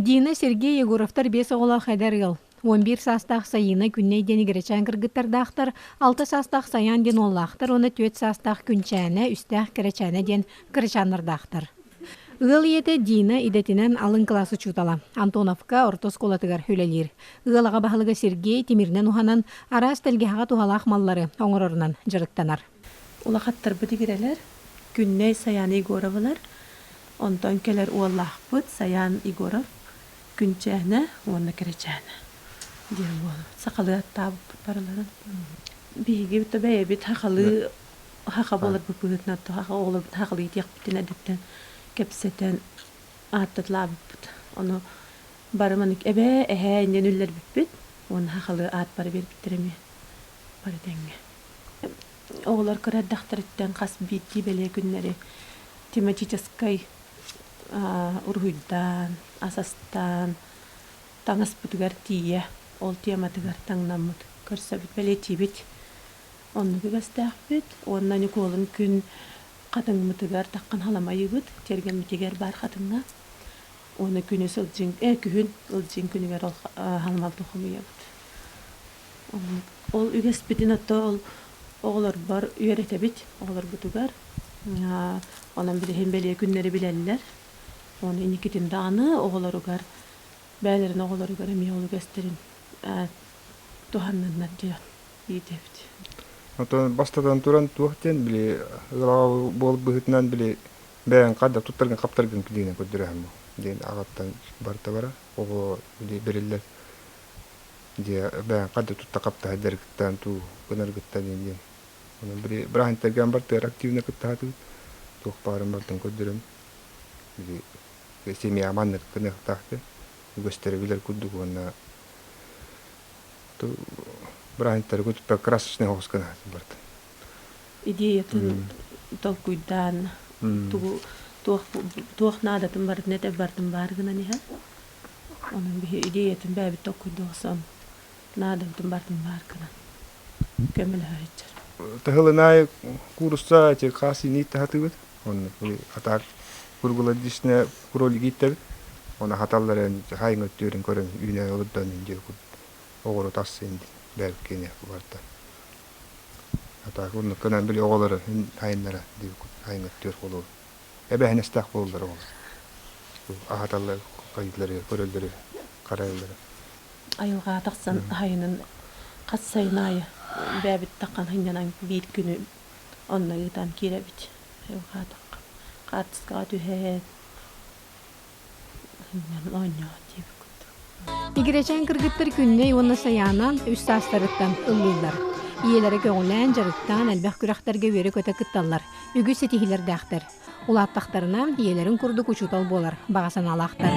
Дина Сергей Егоровтар биэс оҕолоох эдэр ыал. 11 саастаах Сайыына Күннэй диэн игирэчээн кыргыттардаахтар, алта саастаах Сайаан диэн уоллаахтар уонна түөрт саастаах Күнчээнэ, үстээх Кэрэчээнэ диэн кырачааннардаахтар. Ыал ийэтэ Дина идэтинэн алын кылаас учуутала, Антоновка орто оскуолатыгар үлэлиир. Ыал аҕа баһылыга Сергей тимиринэн уһанан, араас тэлгэһэҕэ туһалаах маллары оҥорорунан дьарыктанар. Улахаттарбыт игирэлэр, Күннэй Сайаана Егоровалар, онтон кэлэр уоллаахпыт Сайаан Егоров, Күнчээнэ уонна Кэрэчээнэ диэн буолабыт. Сахалыы аттаабыппыт барыларын. Биһиги бэйэбит сахалыы саха буоларбыт быһыытынан оҕолорбут сахалыы иитиэхпитин эрдэттэн кэпсэтэн ааттатылаабыппыт. Ону бары маннык эбээ, эһээ иннин үллэрбиппит уонна сахалыы аат бары биэрбиттэр эмиэ бары тэҥҥэ. Оҕолор кыра эрдэхтэриттэн хас биирдии бэлиэ күннэри тематическай уруһуйдаан, ас астаан, таҥаспытыгар тиийэ ол тематыгар таҥнаммыт көрсөбүт, бэлиэтиибит. Оннук үгэстээхпит уонна Ньукуолун күн хатыҥмытыгар таххан халамайыбыт, тиэргэммитигэр баар хатыҥҥа. Уонна күнү сылдьыҥ, күһүн ылдьыҥ күнүгэр ол халамалты хомуйабыт. Ол үгэспитин ото ол оҕолорбор үөрэтэбит, оҕолорбутугар. Онон билигин бэлиэ күннэри билэллэр. Уонна инникитин даҕаны оҕолоругар, бэйэлэрин оҕолоругар эмиэ ол үгэстэрин туһанныннар диэн иитэбит. Отон бастатан туран туох диэн били ыал буол быһыытынан били бэйэҥ хадда туттаргын хаптаргын диэн көрдөрөһөн диэн аҕаттан барыта бара оҕо били бэриллэр дьиэ бэйэҥ хадда тутта хаптаһа дьарыктаан туу гынаргыттан диэн онон били бырааһынтарган бартыгар активно кыттаһатыбыт туох баарын бартын көрдөрөн били семья маннык гыныахтаах диэн үгэстэри билэр курдук уонна бырааһынтары көтүппэккэ красочный оҕус гына барда. Идеятын толкуйдаан тугу туох туох наадатын барытын этэ бартын баар гынан иһэр. Онон биһи идеятын бэйэбит толкуйдуохсан наадабытын барытын баар гынан көмөлөһө сылдьар. Таһылынай куурусса эти хаас иниит таһатыбыт. Онно атаак круглогодичная кролик ииттэбит. Оны хаталларын хайын өттүөрүн көрөн үүнэ олордон диye оҕоро тахсын бэркини барта. Атаак оннук гынан били оҕолору хайыннара хайын өттүөр холу эбэһинэстээх буоллар оҕолор. Аһаталлар, хайыылары, көрөллөрү, харайаллары. Айылҕаҕа тахсан сайынын хас сайын аайы бэйэбит таххан сынньанан биир күнү онно ыытан киирэбит. Айылҕаҕа таххан хаартыскаҕа түһэн сынньанан оонньоон диэбит курдук. Игирэчээн кыргыттар Күннэй уонна Сайаана үс саастарыттан ыллыыллар. Ийэлэрэ көҕүлээн, дьарыктаан элбэх күрэхтэргэ үөрэ-көтө кытталлар, үгүс ситиһиилэрдээхтэр. Улааттахтарына, ийэлэрин курдук учуутал буолар баҕа санаалаахтар.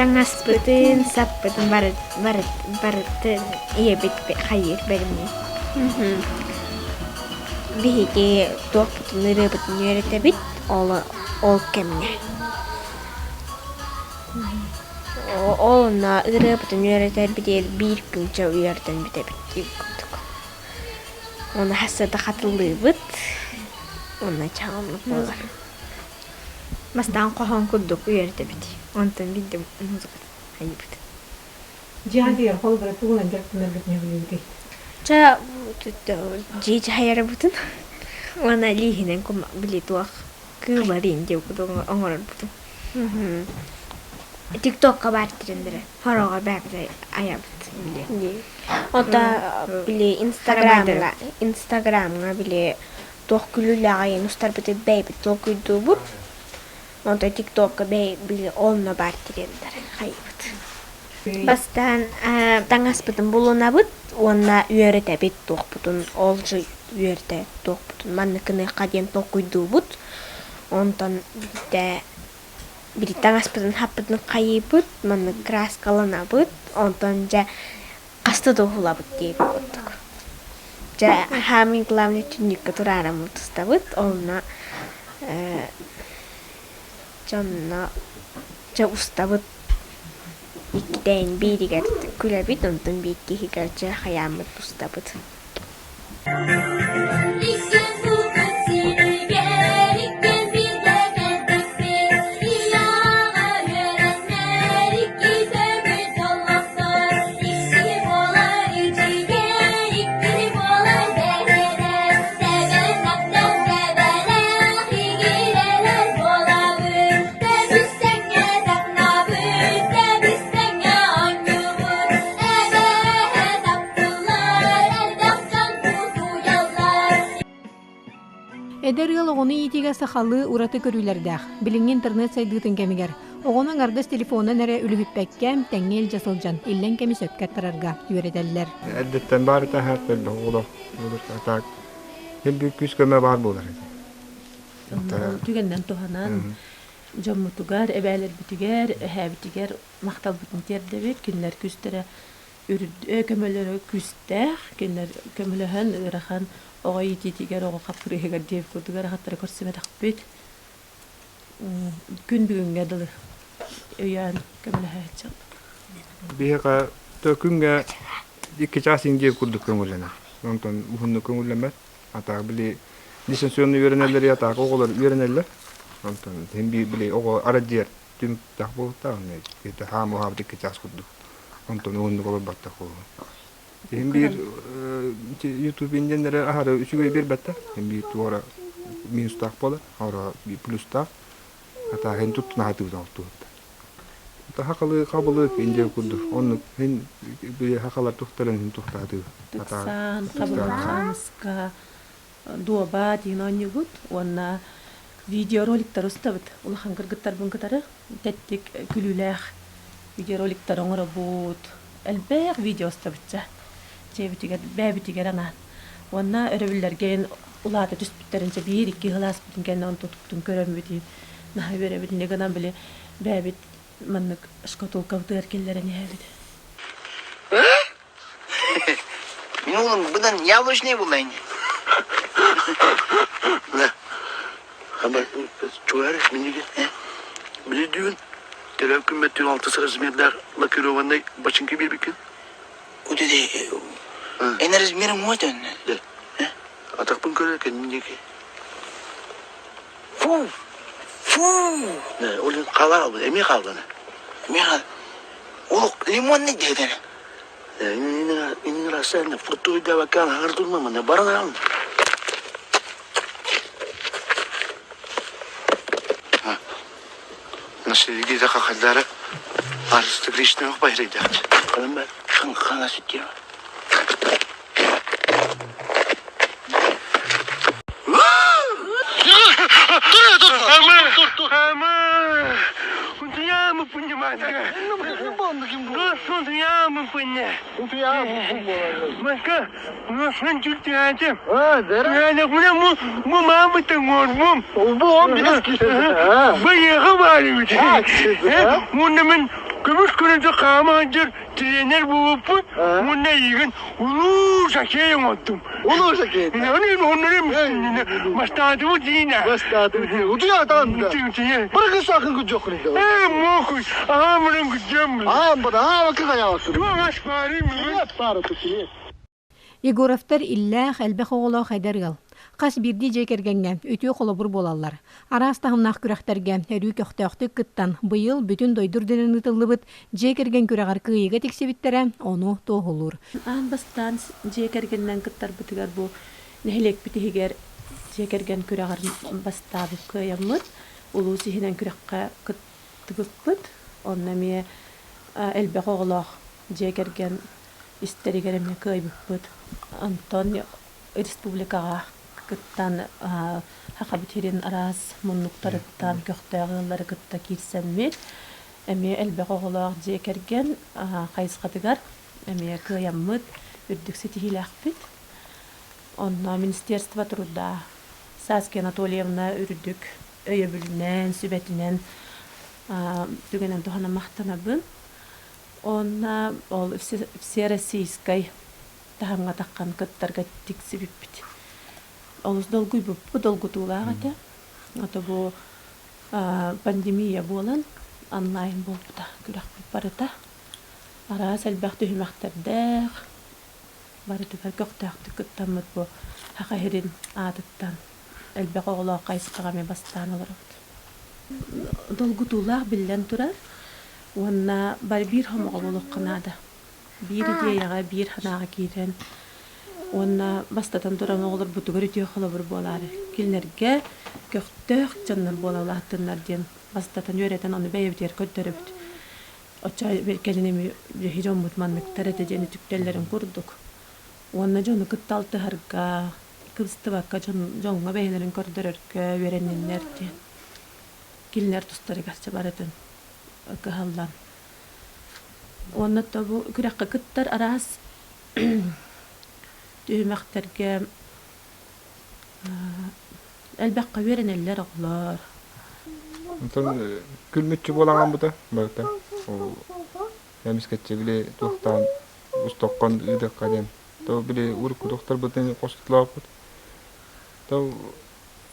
Таҥаспытын, саппытын барытын ийэбит хайыыр бэлэмниир. Биһиги туохпутун ырыабытын үөрэтэбит ол ол кэмҥэ. Ол онно ырыабытын үөрэтэрбитигэр биир күн чэ үөрэтэн бүтэбит диир курдук. Уонна хаста да хатылыыбыт. Уонна чаҕыллык буолар. Бастаан хоһоон курдук үөрэтэбит. Онтон биирдэ музыка айыбыт. Дьиэҕитигэр холобура тугунан дьарыктанаргытын сөбүлүүгүтүй? Чэ, дьиэ дьаһайарбытын уонна илииһинэн били туох кыылларын диэн оҥорорбутун. Тиктокка баар трендэрэ хороҕор бэйэбит айабыт били. Ото били инстаграмҥа инстаграмҥа били Туох күлүүлээҕин устарбытын бэйэбит толкуйдуубут. Онтон тиктокка били онно баар трендэр хайыбыт. Бастаан таҥаспытын булунабыт уонна үөрэтэбит туохпутун ол же үөрэтэ туохпутун маннык гыныахха диэн толкуйдуубут. Онтон биирдэ били таҥаспытын хаппытын хайыыбыт, маннык краскаланабыт, онтон дьэ хаста да уһулабыт диэбит курдук. Дьэ самый главный түннүккэ тураараммыт устабыт, онно дьонно дьэ устабыт иккитээн бииригэр күлэбит, онтон биир киһигэр дьэ хайааммыт устабыт. Эдэр ыал оҕону иитиигэ сахалыы ураты көрүүлэрдээх. Билиҥҥи интернет сайдыытын кэмигэр оҕону аҥардас телефонунан эрэ үлүһүппэккэ, тэҥҥэ илдьэ сылдьан, иллэҥ кэми сөпкө аттарарга үөрэтэллэр. Эрдэттэн баар этэ элбэх оҕолоох так биир күүс көмө баар буолар этэ. Түгэннэн туһанан дьоммутугар, эбээлэрбитигэр, эһээбитигэр махталбытын тиэрдэбит. Кинилэр күүстэрэ көмөлөрө күүстээх. Кинилэр көмөлөһөн ыарахан оҕо иитиитигэр, оҕо хаппырыыһыгар диэбит курдук ыарахаттары көрсүбэтэхпит. Күн бүгүҥҥэ дылы өйөөн көмөлөһөөччү. Биһиэхэ күҥҥэ икки чаас индия курдук көҥүллэнэр. Онтон уһуннук көҥүллэммэт. Атаах били дистанционно үөрэнэллэр, атаах оҕолор үөрэнэллэр. Онтон син биир били оҕо арадьыйар түмүктээх буолуохтаах. Это хаам уһаабыт икки чаас курдук. Онтон уһуннук олорбаттах буолуо. Син биир YouTube индиэннэрэ аһары үчүгэй биэрбэттэр. Син биир туора минустаах буолар, ора плюстаах. Атааһын туттуна сатыыбыт оҥортубут. Хахалы хабылык индия курдук. Оннук хин хахалар тухтарын хин тухтаатыы. Тыксаан, хабылык хаамыска, дуоба диэн оонньуубут уонна видеороликтар устабыт. Улахан кыргыттарбын кытары тэттик күлүүлээх видеороликтар оҥоробут. Элбэх видео устабытча. Дьиэбитигэр, бэйэбитигэр анаан. Уонна өрөбүллэргэ улаата түспүттэринчэ биир-икки сыл ааспытын кэннэ онтутуктун көрөммүт наһаа үөрэбит. Инньэ гынан били бэйэбит маннык шкатулкабытыгар киллэрэн иһэбит. Мин уолум быдан яблочный булайын. Чугар миниге били дүүн төлөп күммэт түүн алтыс размердаах лакированный бачынки биэрбиккин. Үтүдэ эн размерин уотөн. Атахпын көрөр кэнниги. Фу! Фу! Ол хаалар эмиэ хааллана. Эмиэ хаал. Ол лимонный диэтэ. Иннин расайна фруктовый вакан хардурма мана баран. Наследие хахаллара Арысты Кришна байрайдах. Калым бар. Хана сүттүө. Көмүс күнүнчү хаама сылдьар тренер буолбуппун уонна эйигин улуу шакей оҥордум. Улуу шакей. Бастаатыбыт диина. Бастаатыбыт. Утуйаатаан да. Быргы сакын күджөккүн. Ээ мохуй. Аха мырын күджөм. Аа бада аа бакы хаyaаккын. Тугас баары мын. Баары тутуе. Егоровтар иллээх, элбэх оҕолоох эдэр ыал. Хас биирдии дьиэ кэргэҥҥэ үтүө холобур буолаллар. Араас таһымнаах күрэхтэргэ өрүү көхтөөхтүк кыттан, быйыл бүтүн дойду үрдүнэн ыытыллыбыт дьиэ кэргэн күрэҕэр кыайыыга тиксибиттэрэ ону туоһулуур. Аан бастаан дьиэ кэргэнинэн кыттарбытыгар бу нэһилиэкпит иһигэр дьиэ кэргэн күрэҕэр бастаабыт кыайаммыт, улуус иһинэн күрэххэ кыттыбыппыт. Онно эмиэ элбэх оҕолоох дьиэ кэргэн истэригэр эмиэ кыайбыппыт. Онтон республикаҕа Кыттан Сахабыт сирин араас муннуктарыттан көхтөөх ыаллары кытта киирсэммит, эмиэ элбэх оҕолоох дьиэ кэргэн хайысхатыгар эмиэ кыайаммыт, үрдүк ситиһиилээхпит. Онно Министерство труда Сааски Анатольевна үрдүк өйөбүлүнэн, сүбэтинэн түгэнэн туһанан махтанабын. Онно ол всероссийскай таһымҥа таххан кыттарга тиксибиппит. Олус долгуйбуппут, долгутуулаах этэ. Ото бу пандемия буолан онлайн буолбута күрэхпит барыта. Араас элбэх түһүмэхтэрдээх, барытыгар көхтөөхтүк кыттаммыт бу Саха сирин аатыттан элбэх оҕолоох хайысхаҕа эмиэ бастаан олоробут. Долгутуулаах биллэн турар уонна бары биир хомоҕо буолуохха наада. Биир идиэйэҕэ, биир санааҕа киирэн уонна бастатан туран оҕолорбутугар үтүө холобур буолаары кинилэргэ көхтөөх дьоннор буола улааттыннар диэн бастатан үөрэтэн ону бэйэбитигэр көрдөрөбүт. Оччо кэлин эми биһи дьоммут манныктар этэ диэн үтүктэллэрин курдук. Уонна дьону кытта алтыһарга, кыбыстыбакка дьоҥҥо бэйэлэрин көрдөрөргө үөрэнниннэр диэн кинилэр тустарыгар барытын кыһаллан. Уонна то бу күрэххэ кыттар араас түһүмэхтэргэ элбэххэ үөрэнэллэр оҕолор. Онтон күлмүччү буолан хаалбыта барыта. Ол эмискэччи били туохтаан устоккон ыытыахха диэн. То били урукку докторбытын хостулаабыт. То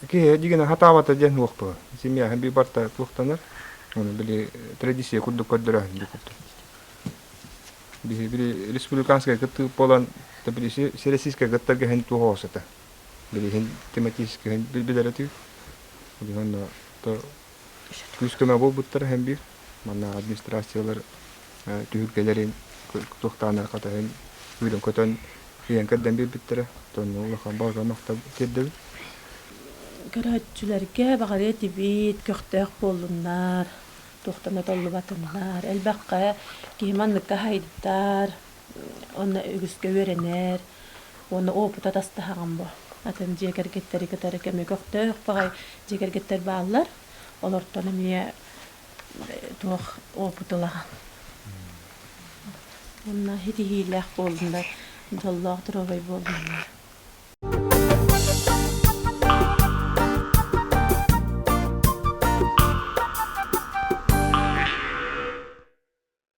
киһи дигин хатаабата диэн уохпу. Семья би барта туохтанар. Оны били традиция курдук көрдөрөһүн ди курдук. Биһи били республиканскай кыттыы буолан, били всероссийскай кыттарга хин туох Билигин тематически билбилэрэ түү. Билигин то күүс-көмө буолбуттара һэн биир. Манна администрациялар түһүлгэлэрин туохтааннар хатаһын үүрэн көтөн ийэн кэрдэн биэрбиттэрэ. Тонну улахан баҕа махтал тиэрдэбит. Көрөөччүлэргэ баҕарыа этибит, көхтөөх буоллуннар, туохтан да толлубатыннар, элбэххэ киһи манныкка хайдар, Онно үгүскэ үөрэнэр уонна опыт атастаһаҕын бу. Атын дьиэ кэргэттэри кытары кэмэ көхтөөх баҕай дьиэ кэргэттэр бааллар. Олортон эмиэ туох опыт ылаҕын. Уонна ситиһиилээх буоллуннар, дьоллоох доруобай буоллуннар.